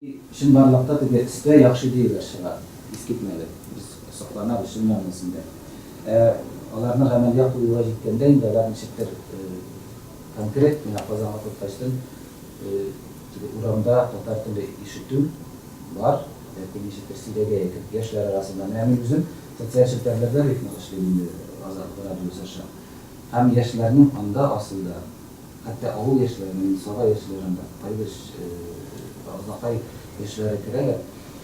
Чынбарлыкта теге өстә яхшы идеяләр чыга, искитмәле. Без сокланабыз чын мәгънәсендә. Ә аларны гамәлгә куюга җиткәндә инде алар ничектер конкрет менә Казанга кайткачтын теге урамда татар теле ишетү бар, ләкин ничектер сирәгәя кебек яшьләр арасында. Менә мин үзем социаль челтәрләрдә бик нык эшлим инде Азатлык радиосы аша. Һәм яшьләрнең анда асылда Хәтта авыл яшьләренең, инде Саба яшьләре анда, Кайбыч, Азнакай яшьләре керәләр,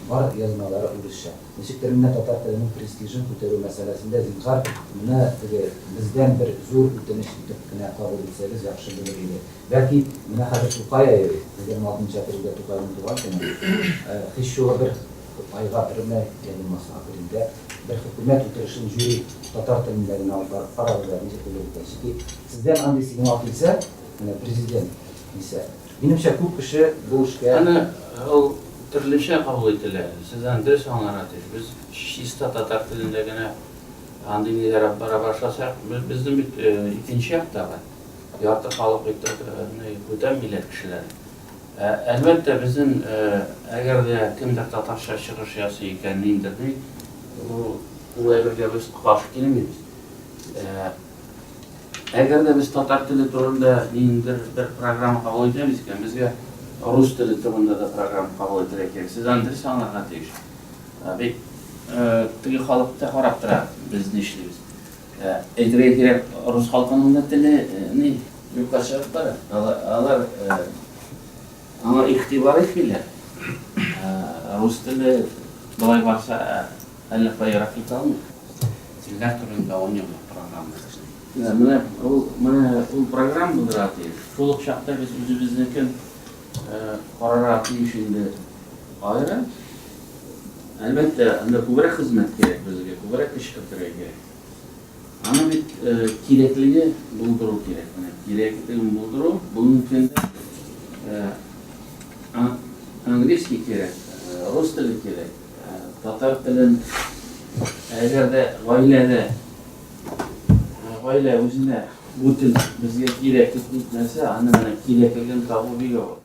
бар язмалары урысча. Ничектер менә татар теленең престижын күтәрү мәсьәләсендә, зинһар, моны теге бездән бер зур үтенеч итеп кенә кабул итсәгез яхшы булыр иде. Бәлки, менә хәзер Тукай ае бит, 26 нчы апрельдә Тукайның туган көне, һич югы бер айга берме, йә булмаса апрельдә бер хөкүмәт утырышын җүри татар телендә генә алып барып карагыз әле, ничек булыр икән. Чөнки сездән андый сигнал килсә, менә президент дисә, минемчә, күп кеше бу эшкә. Аны ул төрлечә кабул ителә. Сез аны дөрес аңларга тиеш. Без чиста татар телендә генә андый ниләр алып бара башласак, безнең бит икенче як та бар. Ярты халык бит бүтән милләт кешеләре. Әлбәттә, безнең әгәр дә кемдер татарча чыгыш ясый икән, ниндер ни, ул әйбергә без каршы килмибез. Әгәр дә без татар теле турында ниндидер бер программа кабул итәбез икән, безгә рус теле турында да программа кабул итәргә кирәк. Сез аны дөрес аңларга тиеш. Бит теге халык та карап тора, без нишлибез. Әйтергә кирәк, рус халкының да теле ни, юкка чыгып бара. Алар аңа игътибар итмиләр. Рус теле болай барса, әллә кая ерак китә алмый. Телләр турында ун еллык программа эшли. Менә ул, менә ул программа булырга тиеш. Шул ук чакта без үзебезнекен карарга тиеш инде аерым. Әлбәттә, анда күбрәк хезмәт кирәк безгә, күбрәк көч кертергә кирәк. Аны бит кирәклеге булдыру кирәк. Менә кирәклеген булдыру, бүгенге көндә английский кирәк, рус теле кирәк, татар телен әгәр дә гаиләдә гаилә үзенә бу тел безгә кирәк дип әйтмәсә, аны менә кирәклеген табу бик авыр.